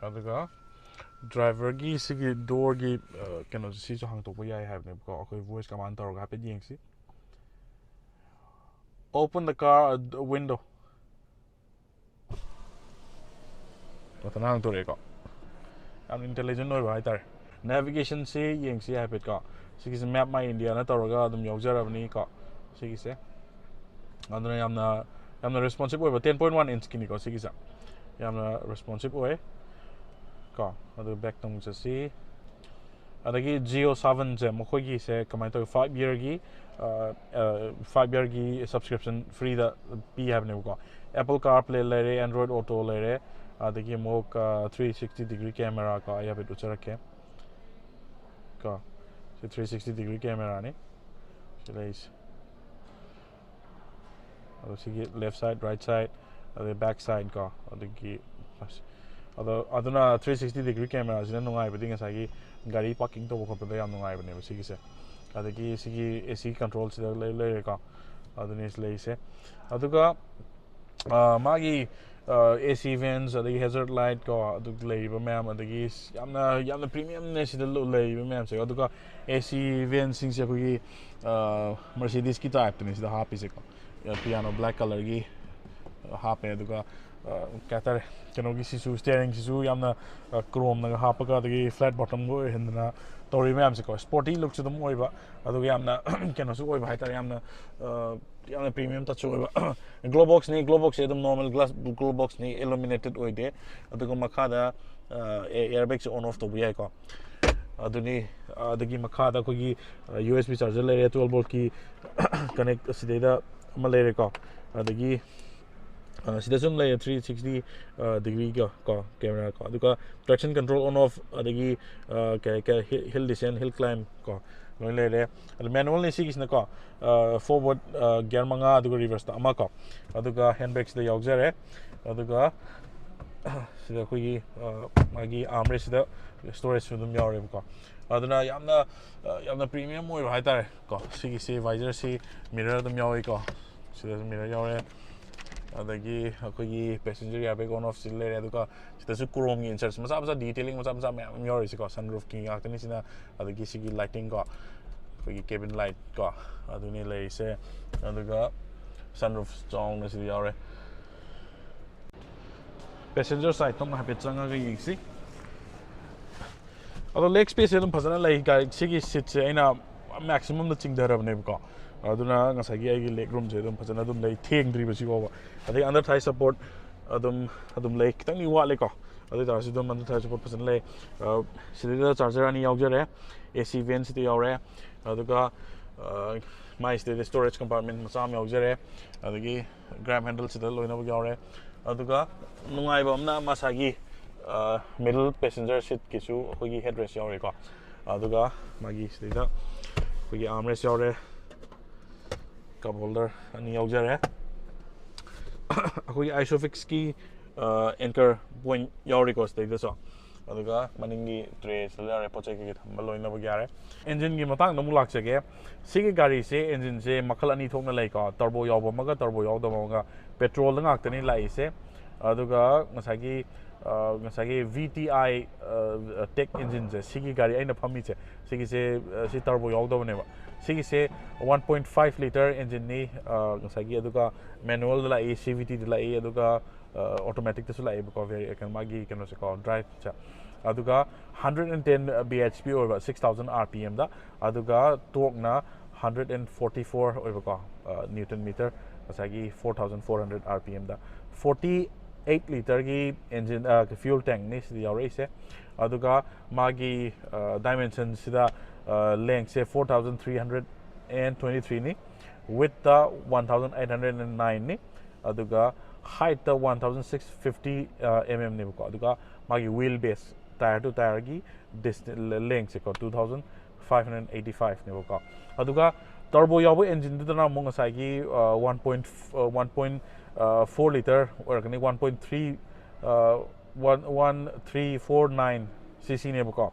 ꯑꯗꯨꯒ ꯗ꯭ꯔꯥꯏꯚꯔꯒꯤ ꯁꯤꯒꯤ ꯗꯣꯔꯒꯤ ꯀꯩꯅꯣꯁꯦ, ꯁꯤꯁꯨ ꯍꯥꯡꯇꯣꯛꯄ ꯌꯥꯏ ꯍꯥꯏꯕꯅꯦꯕꯀꯣ꯫ ꯑꯩꯈꯣꯏ ꯚꯣꯏꯁ ꯀꯃꯥꯟ ꯇꯧꯔꯒ ꯍꯥꯏꯐꯦꯠ ꯌꯦꯡꯁꯤ꯫ Open the car window. ꯃꯊꯟꯇ ꯍꯥꯡꯗꯣꯔꯛꯑꯦꯀꯣ꯫ ꯌꯥꯝ ꯏꯟꯇꯦꯂꯤꯖꯦꯟ ꯑꯣꯏꯕ ꯍꯥꯏꯇꯥꯔꯦ꯫ ꯅꯦꯚꯤꯒꯦꯁꯟꯁꯤ ꯌꯦꯡꯁꯤ ꯍꯥꯏꯐꯦꯠꯀꯣ꯫ ꯁꯤꯒꯤꯁꯦ ꯃꯦꯞ ꯃꯥꯏ ꯏꯟꯗꯤꯌꯥꯅ ꯇꯧꯔꯒ ꯑꯗꯨꯝ ꯌꯥꯎꯖꯔꯕꯅꯤꯀꯣ꯫ ꯁꯤꯒꯤꯁꯦ ꯑꯗꯨꯅ ꯌꯥꯝꯅ, ꯌꯥꯝꯅ ꯔꯦꯁꯄꯣꯟꯁꯤꯞ ꯑꯣꯏꯕ, ten point one inch ꯀꯤꯅꯤꯀꯣ꯫ ꯁꯤꯒꯤꯁꯦ ꯌꯥꯝꯅ ꯔꯦꯁꯄꯣꯟꯁꯤꯞ ꯑꯣꯏ ꯀꯣ꯫ ꯑꯗꯨ ꯕꯦꯛꯇ ꯑꯃꯨꯛ ꯆꯠꯁꯤ꯫ ꯑꯗꯒꯤ ꯖꯤꯑꯣ ꯁꯥꯕꯟꯁꯦ, ꯃꯈꯣꯏꯒꯤꯁꯦ ꯀꯃꯥꯏꯅ ꯇꯧꯋꯤ? Five year ꯒꯤ, five year ꯒꯤ subscription free ꯗ ꯄꯤ ꯍꯥꯏꯕꯅꯦꯕꯀꯣ꯫ Apple CarPlay ꯂꯩꯔꯦ, Android Auto ꯂꯩꯔꯦ, ꯑꯗꯒꯤ ꯑꯃꯨꯛ three sixty degree camera ꯀꯣ, ꯑꯩ ꯍꯥꯏꯐꯦꯠ ꯎꯠꯆꯔꯛꯀꯦ ꯀꯣ꯫ ꯁꯤ three sixty degree camera ꯅꯤ ꯁꯤ ꯂꯩꯔꯤꯁꯦ꯫ ꯑꯗꯣ ꯁꯤꯒꯤ left side, right side, ꯑꯗꯩ back side ꯀꯣ, ꯑꯗꯒꯤ ꯑꯁ, ꯑꯗꯣ ꯑꯗꯨꯅ three sixty degree camera ꯁꯤꯅ ꯅꯨꯡꯉꯥꯏꯕꯗꯤ ꯉꯁꯥꯏꯒꯤ ꯒꯥꯔꯤ parking ꯇꯧꯕ ꯈꯣꯠꯄꯗ ꯌꯥꯝ ꯅꯨꯡꯉꯥꯏꯕꯅꯦꯕ ꯁꯤꯒꯤꯁꯦ꯫ ꯑꯗꯒꯤ ꯁꯤꯒꯤ AC control ꯁꯤꯗ ꯂꯩ-, ꯂꯩꯔꯦꯀꯣ꯫ ꯑꯗꯨꯅꯤ ꯁꯤ ꯂꯩꯔꯤꯁꯦ꯫ ꯑꯗꯨꯒ ꯑ, ꯃꯥꯒꯤ, ꯑ, AC vents, ꯑꯗꯒꯤ hazard light ꯀꯣ, ꯑꯗꯨ ꯂꯩꯔꯤꯕ ꯃꯌꯥꯝ, ꯑꯗꯒꯤ ꯌꯥꯝꯅ, ꯌꯥꯝꯅ premium ꯅꯦ ꯁꯤꯗ ꯂꯩꯔꯤꯕ ꯃꯌꯥꯝꯁꯦ꯫ ꯑꯗꯨꯒ AC vents ꯁꯤꯡꯁꯦ ꯑꯩꯈꯣꯏꯒꯤ, ꯑ, Mercedes ꯀꯤ type ꯇꯅꯦ ꯁꯤꯗ ꯍꯥꯞꯄꯤꯁꯦꯀꯣ꯫ ꯑ, piano black colour ꯒꯤ, ꯑ, ꯍꯥꯞꯄꯦ꯫ ꯑꯗꯨꯒ, ꯑ, ꯀꯩ ꯍꯥꯏꯇꯥꯔꯦ, ꯀꯩꯅꯣꯒꯤꯁꯤꯁꯨ, steering ꯁꯤꯁꯨ ꯌꯥꯝꯅ, ꯑ, chrome ꯅꯒ ꯍꯥꯞꯄꯒ, ꯑꯗꯒꯤ flat bottom ꯒ ꯑꯣꯏꯍꯟꯗꯅ ꯇꯧꯔꯤ ꯃꯌꯥꯝꯁꯦꯀꯣ꯫ Sporty look ꯁꯨ ꯑꯗꯨꯝ ꯑꯣꯏꯕ, ꯑꯗꯨꯒ ꯌꯥꯝꯅ ꯀꯩꯅꯣꯁꯨ ꯑꯣꯏꯕ ꯍꯥꯏꯇꯥꯔꯦ, ꯌꯥꯝꯅ, ꯑ, ꯌꯥꯝꯅ premium touch ꯑꯣꯏꯕ꯫ Glove box ꯅꯤ, glove box ꯁꯦ ꯑꯗꯨꯝ normal glass glove box ꯅꯤ, illuminated ꯑꯣꯏꯗꯦ꯫ ꯑꯗꯨꯒ ꯃꯈꯥꯗ, ꯑ, air bag say on off ꯇꯧꯕ ꯌꯥꯏꯀꯣ꯫ ꯑꯗꯨꯅꯤ꯫ ꯑꯗꯒꯤ ꯃꯈꯥꯗ ꯑꯩꯈꯣꯏꯒꯤ ꯌꯨ ꯑꯦꯁ ꯕꯤ ꯆꯥꯔꯖꯔ ꯂꯩꯔꯦ, ꯇ꯭ꯋꯦꯜꯕ ꯚꯣꯜꯠꯀꯤ ꯀꯅꯦꯛ ꯑꯁꯤꯗꯩꯗ ꯑꯃ ꯂꯩꯔꯦꯀꯣ꯫ ꯑꯗꯒꯤ ꯑ, ꯁꯤꯗꯁꯨ ꯑꯗꯨꯝ ꯂꯩꯔꯦ, ꯊ꯭ꯔꯤ ꯁꯤꯛꯁꯇꯤ ꯗꯤꯒ꯭ꯔꯤꯒ ꯀꯣ ꯀꯦꯃꯦꯔꯥ ꯀꯣ꯫ ꯑꯗꯨꯒ traction control on off, ꯑꯗꯒꯤ ꯑ, ꯀꯩ ꯍꯥꯏ, ꯀꯩ ꯍꯤꯜ ꯗꯤꯁꯦꯟ, ꯍꯤꯜ ꯀ꯭ꯂꯥꯏꯝ ꯀꯣ, ꯂꯣꯏ ꯂꯩꯔꯦ꯫ ꯑꯗꯨ ꯃꯦꯅꯨꯋꯦꯜꯅꯤ ꯁꯤꯒꯤꯁꯤꯅꯀꯣ, ꯐꯣꯔꯋꯥꯔꯗ ꯒꯤꯌꯔ ꯃꯉꯥ, ꯑꯗꯨꯒ ꯔꯤꯚꯔꯁꯇ ꯑꯃ ꯀꯣ꯫ ꯑꯗꯨꯒ ꯍꯦꯟ ꯕ꯭ꯔꯦꯛꯁꯤꯗ ꯌꯥꯎꯖꯔꯦ꯫ ꯑꯗꯨꯒ ꯁꯤꯗ ꯑꯩꯈꯣꯏꯒꯤ ꯑ, ꯃꯥꯒꯤ ꯑꯥꯔꯝ ꯔꯦꯁꯁꯤꯗ ꯁ꯭ꯇꯣꯔꯦꯖꯁꯨ ꯑꯗꯨꯝ ꯌꯥꯎꯔꯦꯕꯀꯣ꯫ ꯑꯗꯨꯅ ꯌꯥꯝꯅ ꯑ, ꯌꯥꯝꯅ ꯄ꯭ꯔꯤꯃꯤꯌꯝ ꯑꯣꯏꯕ ꯍꯥꯏꯇꯥꯔꯦ ꯀꯣ꯫ ꯁꯤꯒꯤꯁꯤ ꯚꯥꯏꯖꯔꯁꯤ ꯃꯤꯔꯔ ꯑꯗꯨꯝ ꯌꯥꯎꯏꯀꯣ꯫ ꯁꯤꯗꯁꯨ ꯃꯤꯔꯔ ꯌꯥꯎꯔꯦ꯫ ꯑꯗꯒꯤ ꯑꯩꯈꯣꯏꯒꯤ passenger airbag on off ꯁꯤ ꯂꯩꯔꯦ꯫ ꯑꯗꯨꯒ ꯁꯤꯗꯁꯨ ꯀ꯭ꯔꯣꯝꯒꯤ ꯏꯟꯁꯔꯠꯁ ꯃꯆꯥ ꯃꯆꯥ, ꯗꯤꯇꯦꯂꯤꯡ ꯃꯆꯥ ꯃꯆꯥ ꯃꯌꯥꯝ ꯑꯃ ꯌꯥꯎꯔꯤꯁꯤꯀꯣ꯫ ꯁꯟ ꯔꯨꯐꯀꯤ ꯉꯥꯛꯇꯅꯤ ꯁꯤꯅ꯫ ꯑꯗꯒꯤ ꯁꯤꯒꯤ ꯂꯥꯏꯇꯤꯡ ꯀꯣ, ꯑꯩꯈꯣꯏꯒꯤ ꯀꯦꯕꯤꯟ ꯂꯥꯏꯠ ꯀꯣ, ꯑꯗꯨꯅꯤ ꯂꯩꯔꯤꯁꯦ꯫ ꯑꯗꯨꯒ ꯁꯟ ꯔꯨꯐ ꯆꯥꯎꯅ ꯁꯤꯗ ꯌꯥꯎꯔꯦ꯫ ꯄꯦꯁꯦꯟꯖꯔ ꯁꯥꯏꯠꯇ ꯑꯃꯨꯛ ꯍꯥꯏꯐꯦꯠ ꯆꯪꯉꯒ ꯌꯦꯡꯁꯤ꯫ ꯑꯗꯣ ꯂꯦꯒ ꯁ꯭ꯄꯦꯁꯁꯦ ꯑꯗꯨꯝ ꯐꯖꯅ ꯂꯩ꯫ ꯒꯥꯔꯤ ꯁꯤꯒꯤ ꯁꯤꯠꯁꯦ ꯑꯩꯅ ꯃꯦꯛꯁꯤꯃꯝꯗ ꯆꯤꯡꯊꯔꯕꯅꯦꯕꯀꯣ꯫ ꯑꯗꯨꯅ ꯉꯁꯥꯏꯒꯤ ꯑꯩꯒꯤ ꯂꯦꯒ ꯔꯨꯝꯁꯦ ꯑꯗꯨꯝ ꯐꯖꯅ ꯑꯗꯨꯝ ꯂꯩ, ꯊꯦꯡꯗ꯭ꯔꯤꯕ ꯁꯤꯐꯥꯎꯕ꯫ ꯑꯗꯩ ꯑꯟꯗꯔ ꯊꯥꯏ ꯁꯞꯄꯣꯔꯠ ꯑꯗꯨꯝ ꯑꯗꯨꯝ ꯂꯩ, ꯈꯤꯇꯪꯗꯤ ꯋꯥꯠꯂꯦꯀꯣ꯫ ꯑꯗꯨ ꯑꯣꯏ ꯇꯥꯔꯁꯨ ꯑꯗꯨꯝ ꯑꯟꯗꯔ ꯊꯥꯏ ꯁꯞꯄꯣꯔꯠ ꯐꯖꯅ ꯂꯩ꯫ ꯑ, ꯁꯤꯗꯩꯗ ꯆꯥꯔꯖꯔ ꯑꯅꯤ ꯌꯥꯎꯖꯔꯦ, ꯑꯦ ꯁꯤ ꯚꯦꯟ ꯁꯤꯗ ꯌꯥꯎꯔꯦ꯫ ꯑꯗꯨꯒ ꯑ, ꯃꯥꯏꯁꯤꯗꯩꯗ ꯁ꯭ꯇꯣꯔꯦꯖ ꯀꯝꯄꯥꯔꯠꯃꯦꯟ ꯃꯆꯥ ꯑꯃ ꯌꯥꯎꯖꯔꯦ꯫ ꯑꯗꯒꯤ ꯒ꯭ꯔꯦꯕ ꯍꯦꯟꯗꯜꯁꯤꯗ ꯂꯣꯏꯅꯃꯛ ꯌꯥꯎꯔꯦ꯫ ꯑꯗꯨꯒ ꯅꯨꯡꯉꯥꯏꯕ ꯑꯃꯅ ꯃꯁꯥꯒꯤ ꯃꯤꯗꯜ ꯄꯦꯁꯦꯟꯖꯔ ꯁꯤꯠꯀꯤꯁꯨ ꯑꯩꯈꯣꯏꯒꯤ ꯍꯦꯗ ꯔꯦꯁ ꯌꯥꯎꯔꯦꯀꯣ꯫ ꯑꯗꯨꯒ ꯃꯥꯒꯤ ꯁꯤꯗꯩꯗ ꯑꯩꯈꯣꯏꯒꯤ ꯑꯥꯔꯝ ꯔꯦꯁ ꯌꯥꯎꯔꯦ, ꯀꯞ ꯍꯣꯜꯗꯔ ꯑꯅꯤ ꯌꯥꯎꯖꯔꯦ꯫ ꯑꯩꯈꯣꯏꯒꯤ ꯑꯥꯏꯁꯣꯐꯤꯛꯁꯀꯤ ꯑꯦꯡꯀꯔ ꯄꯣꯏꯟ ꯌꯥꯎꯔꯤꯀꯣ ꯁꯤꯗꯩꯗꯁꯨ꯫ ꯑꯗꯨꯒ ꯃꯅꯤꯡꯒꯤ ꯇ꯭ꯔꯦꯁꯤꯗ ꯌꯥꯎꯔꯦ, ꯄꯣꯠ ꯆꯩ ꯀꯩꯀꯩ ꯊꯝꯕ ꯂꯣꯏꯅꯃꯛ ꯌꯥꯔꯦ꯫ ꯏꯟꯖꯤꯟꯒꯤ ꯃꯇꯥꯡꯗ ꯑꯃꯨꯛ ꯂꯥꯛꯆꯒꯦ꯫ ꯁꯤꯒꯤ ꯒꯥꯔꯤꯁꯦ ꯏꯟꯖꯤꯟꯁꯦ ꯃꯈꯜ ꯑꯅꯤ ꯊꯣꯛꯅ ꯂꯩꯀꯣ, ꯇꯔꯕꯣ ꯌꯥꯎꯕ ꯑꯃꯒ ꯇꯔꯕꯣ ꯌꯥꯎꯗꯕ ꯑꯃꯒ꯫ ꯄꯦꯇ꯭ꯔꯣꯜꯗ ꯉꯥꯛꯇꯅꯤ ꯂꯥꯛꯏꯁꯦ꯫ ꯑꯗꯨꯒ ꯉꯁꯥꯏꯒꯤ ꯑ, ꯉꯁꯥꯏꯒꯤ ꯚꯤ ꯇꯤ ꯑꯥꯏ ꯇꯦꯛ ꯏꯟꯖꯤꯟꯁꯦ, ꯁꯤꯒꯤ ꯒꯥꯔꯤ ꯑꯩꯅ ꯐꯝꯃꯤꯁꯦ, ꯁꯤꯒꯤꯁꯦ ꯑ, ꯁꯤ ꯇꯔꯕꯣ ꯌꯥꯎꯗꯕꯅꯦꯕ꯫ ꯁꯤꯒꯤꯁꯦ ꯋꯥꯟ ꯄꯣꯏꯟ ꯐꯥꯏꯚ ꯂꯤꯇꯔ ꯏꯟꯖꯤꯟꯅꯤ꯫ ꯑ, ꯉꯁꯥꯏꯒꯤ ꯑꯗꯨꯒ ꯃꯦꯅꯨꯋꯦꯜꯗ ꯂꯥꯛꯏ, ꯁꯤ ꯚꯤ ꯇꯤꯗ ꯂꯥꯛꯏ, ꯑꯗꯨꯒ ꯑꯣꯇꯣꯃꯦꯇꯤꯛꯇꯁꯨ ꯂꯥꯛꯑꯦꯕꯀꯣ, ꯚꯦꯔꯤ ꯀꯩꯅꯣ, ꯃꯥꯒꯤ ꯀꯩꯅꯣꯁꯦꯀꯣ, ꯗ꯭ꯔꯥꯏꯚꯁꯦ꯫ ꯑꯗꯨꯒ hundred and ten B H P ꯑꯣꯏꯕ, ꯁꯤꯛꯁ ꯊꯥꯎꯖꯟ ꯑꯥꯔ ꯄꯤ ꯑꯦꯝꯗ꯫ ꯑꯗꯨꯒ ꯇꯣꯛꯅ ꯍꯟꯗ꯭ꯔꯦꯠ ꯑꯦꯟ ꯐꯣꯔꯇꯤ ꯐꯣꯔ ꯑꯣꯏꯕꯀꯣ, ꯅ꯭ꯌꯨꯇꯟ ꯃꯤꯇꯔ, ꯉꯁꯥꯏꯒꯤ four thousand four hundred R P ꯑꯦꯝꯗ꯫ ꯐꯣꯔꯇꯤ eight literꯒꯤ engine fuel tankꯅꯤ ꯁꯤꯗ ꯌꯥꯎꯔꯛꯏꯁꯦ꯫ ꯑꯗꯨꯒ ꯃꯥꯒꯤ dimensionꯁꯤꯗ lengthꯁꯦ four thousand three hundred and twenty threeꯅꯤ, widthꯇ one thousand eight hundred and nineꯅꯤ, ꯑꯗꯨꯒ heightꯇ one thousand six fifty mmꯅꯦꯕꯀꯣ꯫ ꯑꯗꯨꯒ ꯃꯥꯒꯤ wheel base, tire to tireꯒꯤ distance, lengthꯁꯦꯀꯣ two thousand five hundred eighty fiveꯅꯦꯕꯀꯣ꯫ ꯑꯗꯨꯒ turbo ꯌꯥꯎꯕ engineꯗꯨꯗꯅ ꯑꯃꯨꯛ ꯉꯁꯥꯏꯒꯤ one point one point four liter ꯑꯣꯏꯔꯛꯀꯅꯤ, one point three one one three four nine ccꯅꯦꯕꯀꯣ꯫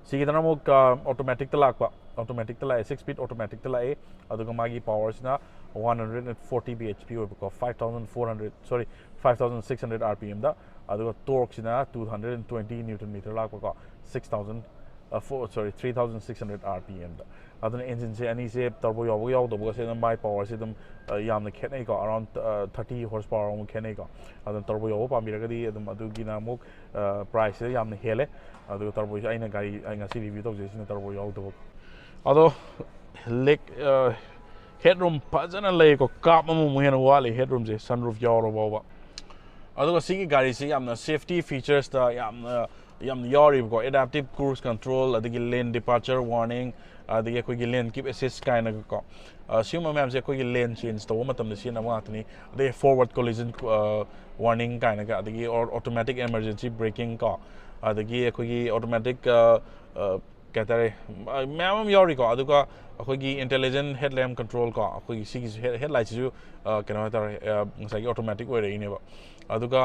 ꯁꯤꯒꯤꯗꯅ ꯑꯃꯨꯛ automaticꯇ ꯂꯥꯛꯄ, automaticꯇ ꯂꯥꯛꯑꯦ, six speed automaticꯇ ꯂꯥꯛꯑꯦ꯫ ꯑꯗꯨꯒ ꯃꯥꯒꯤ powerꯁꯤꯅ one hundred forty bhp ꯑꯣꯏꯕꯀꯣ, five thousand four hundred, sorry, five thousand six hundred rpmꯗ꯫ ꯑꯗꯨꯒ torqueꯁꯤꯅ two hundred and twenty newton meter ꯂꯥꯛꯄꯀꯣ, six thousand, sorry, three thousand six hundred rpmꯗ꯫ ꯑꯗꯨꯅ engineꯁꯦ ꯑꯅꯤꯁꯦ turbo ꯌꯥꯎꯕꯒ ꯌꯥꯎꯗꯕꯒꯁꯦ ꯑꯗꯨꯝ ꯃꯥꯏ powerꯁꯦ ꯑꯗꯨꯝ ꯌꯥꯝꯅ ꯈꯦꯠꯅꯩꯀꯣ, around thirty horsepower ꯑꯃꯨꯛ ꯈꯦꯠꯅꯩꯀꯣ꯫ ꯑꯗꯨꯅ turbo ꯌꯥꯎꯕ ꯄꯥꯝꯕꯤꯔꯒꯗꯤ ꯑꯗꯨꯝ ꯑꯗꯨꯒꯤꯅ ꯑꯃꯨꯛ priceꯁꯦ ꯌꯥꯝꯅ ꯍꯦꯜꯂꯦ꯫ ꯑꯗꯨꯒ turboꯁꯦ ꯑꯩꯅ ꯒꯥꯔꯤ, ꯑꯩ ꯉꯁꯤ review ꯇꯧꯖꯩꯁꯤꯅ turbo ꯌꯥꯎꯗꯕ꯫ ꯑꯗꯣ leg, headroom ꯐꯖꯅ ꯂꯩꯀꯣ, ꯀꯥꯞ ꯑꯃꯃꯨꯛ ꯍꯦꯟꯅ ꯋꯥꯠꯂꯤ headroomꯁꯦ, sunroof ꯌꯥꯎꯔ ꯐꯥꯎꯕ꯫ ꯑꯗꯨꯒ ꯁꯤꯒꯤ ꯒꯥꯔꯤꯁꯤ ꯌꯥꯝꯅ safety featuresꯇ ꯌꯥꯝꯅ, ꯌꯥꯝꯅ ꯌꯥꯎꯔꯤꯕꯀꯣ, adaptive cruise control, ꯑꯗꯒꯤ lane departure warning, ꯑꯗꯒꯤ ꯑꯩꯈꯣꯏꯒꯤ lane keep assist ꯀꯥꯏꯅꯒꯀꯣ꯫ ꯁꯤꯒꯨꯝꯕ ꯃꯌꯥꯝꯁꯦ ꯑꯩꯈꯣꯏꯒꯤ lane change ꯇꯧꯕ ꯃꯇꯝꯗ ꯁꯤꯖꯤꯟꯅꯕ ꯉꯥꯛꯇꯅꯤ꯫ ꯑꯗꯩ forward collision warning ꯀꯥꯏꯅꯒ, ꯑꯗꯒꯤ automatic emergency braking ꯀꯣ, ꯑꯗꯒꯤ ꯑꯩꯈꯣꯏꯒꯤ automatic ꯀꯩ ꯍꯥꯏꯇꯥꯔꯦ, ꯃꯌꯥꯝ ꯑꯃ ꯌꯥꯎꯔꯤꯀꯣ꯫ ꯑꯗꯨꯒ ꯑꯩꯈꯣꯏꯒꯤ intelligent headlamp control ꯀꯣ, ꯑꯩꯈꯣꯏꯒꯤ ꯁꯤꯒꯤꯁꯨ headlightꯁꯤꯁꯨ ꯀꯩꯅꯣ ꯍꯥꯏꯇꯥꯔꯦ, ꯉꯁꯥꯏꯒꯤ automatic ꯑꯣꯏꯔꯛꯏꯅꯦꯕ꯫ ꯑꯗꯨꯒ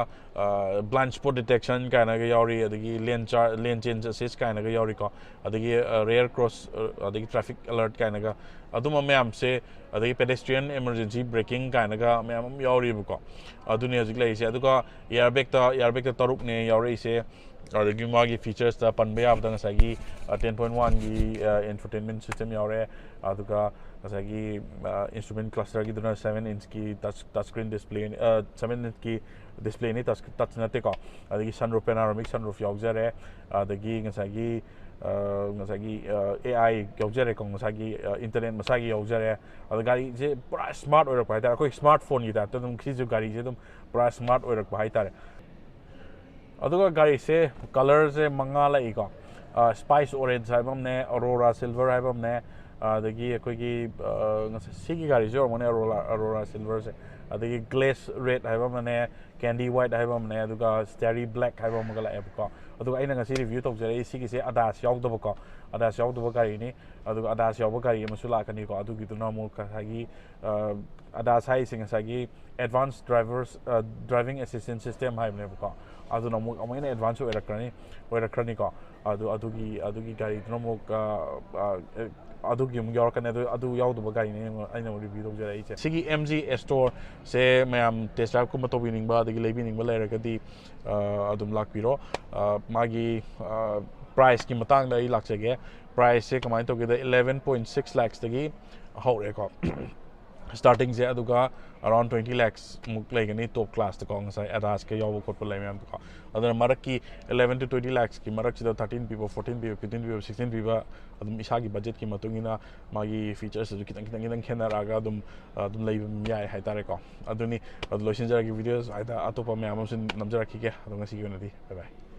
blind spot detection ꯀꯥꯏꯅꯒ ꯌꯥꯎꯔꯤ, ꯑꯗꯒꯤ lane, lane change assist ꯀꯥꯏꯅꯒ ꯌꯥꯎꯔꯤꯀꯣ, ꯑꯗꯒꯤ rear cross, ꯑꯗꯒꯤ traffic alert ꯀꯥꯏꯅꯒ, ꯑꯗꯨꯝꯕ ꯃꯌꯥꯝꯁꯦ, ꯑꯗꯒꯤ pedestrian emergency braking ꯀꯥꯏꯅꯒ ꯃꯌꯥꯝ ꯑꯃ ꯌꯥꯎꯔꯤꯕꯀꯣ꯫ ꯑꯗꯨꯅꯤ ꯍꯧꯖꯤꯛ ꯂꯩꯔꯤꯁꯦ꯫ ꯑꯗꯨꯒ airbagꯇ, airbagꯇ ꯇꯔꯨꯛꯅꯦ ꯌꯥꯎꯔꯛꯏꯁꯦ꯫ ꯑꯗꯒꯤ ꯃꯥꯒꯤ featuresꯇ ꯄꯟꯕ ꯌꯥꯕꯗ ꯉꯁꯥꯏꯒꯤ ten point oneꯒꯤ infotainment system ꯌꯥꯎꯔꯦ꯫ ꯑꯗꯨꯒ ꯉꯁꯥꯏꯒꯤ instrument clusterꯒꯤꯗꯨꯅ seven inchꯀꯤ touch, touch screen display, seven inchꯀꯤ displayꯅꯤ, touch, touch ꯅꯠꯇꯦꯀꯣ꯫ ꯑꯗꯒꯤ sunroof, panoramic sunroof ꯌꯥꯎꯖꯔꯦ꯫ ꯑꯗꯒꯤ ꯉꯁꯥꯏꯒꯤ ꯉꯁꯥꯏꯒꯤ ꯑꯦ ꯑꯥꯏ ꯌꯥꯎꯖꯔꯦꯀꯣ, ꯉꯁꯥꯏꯒꯤ ꯏꯟꯇꯔꯅꯦꯠ ꯃꯁꯥꯒꯤ ꯌꯥꯎꯖꯔꯦ꯫ ꯑꯗ ꯒꯥꯔꯤꯁꯦ ꯄꯨꯔꯥ ꯁ꯭ꯃꯥꯔꯠ ꯑꯣꯏꯔꯛꯄ ꯍꯥꯏꯇꯥꯔꯦ, ꯑꯩꯈꯣꯏ ꯁ꯭ꯃꯥꯔꯠ ꯐꯣꯟꯒꯤ ꯇꯥꯏꯞꯇ ꯑꯗꯨꯝ ꯁꯤꯁꯨ ꯒꯥꯔꯤꯁꯦ ꯑꯗꯨꯝ ꯄꯨꯔꯥ ꯁ꯭ꯃꯥꯔꯠ ꯑꯣꯏꯔꯛꯄ ꯍꯥꯏꯇꯥꯔꯦ꯫ ꯑꯗꯨꯒ ꯒꯥꯔꯤꯁꯦ ꯀꯂꯔꯁꯦ ꯃꯉꯥ ꯂꯥꯛꯏꯀꯣ꯫ ꯁ꯭ꯄꯥꯏꯁ ꯑꯣꯔꯦꯟꯖ ꯍꯥꯏꯕ ꯑꯃꯅꯦ, ꯑꯔꯣꯔꯥ ꯁꯤꯜꯚꯔ ꯍꯥꯏꯕ ꯑꯃꯅꯦ, ꯑꯗꯒꯤ ꯑꯩꯈꯣꯏꯒꯤ ꯉꯁꯥꯏ ꯁꯤꯒꯤ ꯒꯥꯔꯤꯁꯦ ꯑꯣꯏꯔꯝꯒꯅꯤ, ꯑꯔꯣꯔꯥ ꯑꯔꯣꯔꯥ ꯁꯤꯜꯚꯔꯁꯦ꯫ ꯑꯗꯒꯤ ꯒ꯭ꯂꯦꯁ ꯔꯦꯗ ꯍꯥꯏꯕ ꯑꯃꯅꯦ, ꯀꯦꯟꯗꯤ ꯋꯥꯏꯠ ꯍꯥꯏꯕ ꯑꯃꯅꯦ, ꯑꯗꯨꯒ ꯁ꯭ꯇꯦꯔꯤ ꯕ꯭ꯂꯦꯛ ꯍꯥꯏꯕ ꯑꯃꯒ ꯂꯥꯛꯑꯦꯕꯀꯣ꯫ ꯑꯗꯨꯒ ꯑꯩꯅ ꯉꯁꯤ ꯔꯤꯚ꯭ꯌꯨ ꯇꯧꯖꯔꯛꯏ ꯁꯤꯒꯤꯁꯦ ꯑꯗꯥꯁ ꯌꯥꯎꯗꯕꯀꯣ, ꯑꯗꯥꯁ ꯌꯥꯎꯗꯕ ꯒꯥꯔꯤꯅꯤ꯫ ꯑꯗꯨꯒ ꯑꯗꯥꯁ ꯌꯥꯎꯕ ꯒꯥꯔꯤ ꯑꯃꯁꯨ ꯂꯥꯛꯀꯅꯤꯀꯣ꯫ ꯑꯗꯨꯒꯤꯗꯨꯅ ꯑꯃꯨꯛ ꯉꯁꯥꯏꯒꯤ ꯑꯗꯥꯁ ꯍꯥꯏꯔꯤꯁꯦ ꯉꯁꯥꯏꯒꯤ advance drivers driving assistance system ꯍꯥꯏꯕꯅꯦꯕꯀꯣ꯫ ꯑꯗꯨꯅ ꯑꯃꯨꯛ ꯑꯃꯨꯛ ꯍꯦꯟꯅ ꯑꯦꯗꯚꯥꯟꯁ ꯑꯣꯏꯔꯛꯀꯅꯤ ꯑꯣꯏꯔꯛꯈ꯭ꯔꯅꯤꯀꯣ꯫ ꯑꯗꯨ ꯑꯗꯨꯒꯤ ꯑꯗꯨꯒꯤ ꯒꯥꯔꯤꯗꯨꯅ ꯑꯃꯨꯛ ꯑ, ꯑ, ꯑ, ꯑꯗꯨꯒꯤ ꯑꯃꯨꯛ ꯌꯥꯎꯔꯛꯀꯅꯤ꯫ ꯑꯗꯨ ꯑꯗꯨ ꯌꯥꯎꯗꯕ ꯒꯥꯔꯤꯅꯦ ꯑꯩꯅ ꯑꯩꯅ ꯑꯃꯨꯛ ꯔꯤꯚ꯭ꯌꯨ ꯇꯧꯖꯔꯛꯏꯁꯦ꯫ ꯁꯤꯒꯤ ꯑꯦꯝ ꯖꯤ ꯑꯦꯁꯇꯣꯔꯁꯦ ꯃꯌꯥꯝ ꯇꯦꯁ ꯗ꯭ꯔꯥꯏꯚꯀꯨꯝꯕ ꯇꯧꯕꯤꯅꯤꯡꯕ ꯑꯗꯒꯤ ꯂꯩꯕꯤꯅꯤꯡꯕ ꯂꯩꯔꯒꯗꯤ ꯑ, ꯑꯗꯨꯝ ꯂꯥꯛꯄꯤꯔꯣ꯫ ꯑ, ꯃꯥꯒꯤ ꯄ꯭ꯔꯥꯏꯁꯀꯤ ꯃꯇꯥꯡꯗ ꯑꯩ ꯂꯥꯛꯆꯒꯦ꯫ ꯄ꯭ꯔꯥꯏꯁꯁꯦ ꯀꯃꯥꯏꯅ ꯇꯧꯒꯦꯗ eleven point six lakhsꯇꯒꯤ ꯍꯧꯔꯛꯑꯦꯀꯣ꯫ ꯁ꯭ꯇꯥꯔꯇꯤꯡꯁꯦ꯫ ꯑꯗꯨꯒ around twenty lakhs ꯃꯨꯛ ꯂꯩꯒꯅꯤ ꯇꯣꯞ ꯀ꯭ꯂꯥꯁꯇꯀꯣ, ꯉꯁꯥꯏ ꯑꯗꯥꯁꯀ ꯌꯥꯎꯕ ꯈꯣꯠꯄ ꯂꯩ ꯃꯌꯥꯝꯗꯣꯀꯣ꯫ ꯑꯗꯨꯅ ꯃꯔꯛꯀꯤ eleven to twenty lakhsꯀꯤ ꯃꯔꯛꯁꯤꯗ thirteen ꯄꯤꯕ, fourteen ꯄꯤꯕ, fifteen ꯄꯤꯕ, sixteen ꯄꯤꯕ, ꯑꯗꯨꯝ ꯏꯁꯥꯒꯤ ꯕꯖꯦꯠꯀꯤ ꯃꯇꯨꯡ ꯏꯟꯅ ꯃꯥꯒꯤ ꯐꯤꯆꯔꯁꯇꯁꯨ ꯈꯤꯇꯪ ꯈꯤꯇꯪ ꯈꯤꯇꯪ ꯈꯦꯠꯅꯔꯛꯑꯒ ꯑꯗꯨꯝ ꯑꯗꯨꯝ ꯂꯩꯕ ꯌꯥꯏ ꯍꯥꯏꯇꯥꯔꯦꯀꯣ꯫ ꯑꯗꯨꯅꯤ꯫ ꯑꯗꯨ ꯂꯣꯏꯁꯤꯟꯖꯔꯒꯦ꯫ ꯚꯤꯗꯤꯑꯣ ꯍꯥꯏꯗ ꯑꯇꯣꯞꯄ ꯃꯌꯥꯝ ꯑꯃꯁꯨ ꯅꯝꯖꯔꯛꯈꯤꯒꯦ꯫ ꯑꯗꯣ ꯉꯁꯤꯒꯤ ꯑꯣꯏꯅꯗꯤ bye bye꯫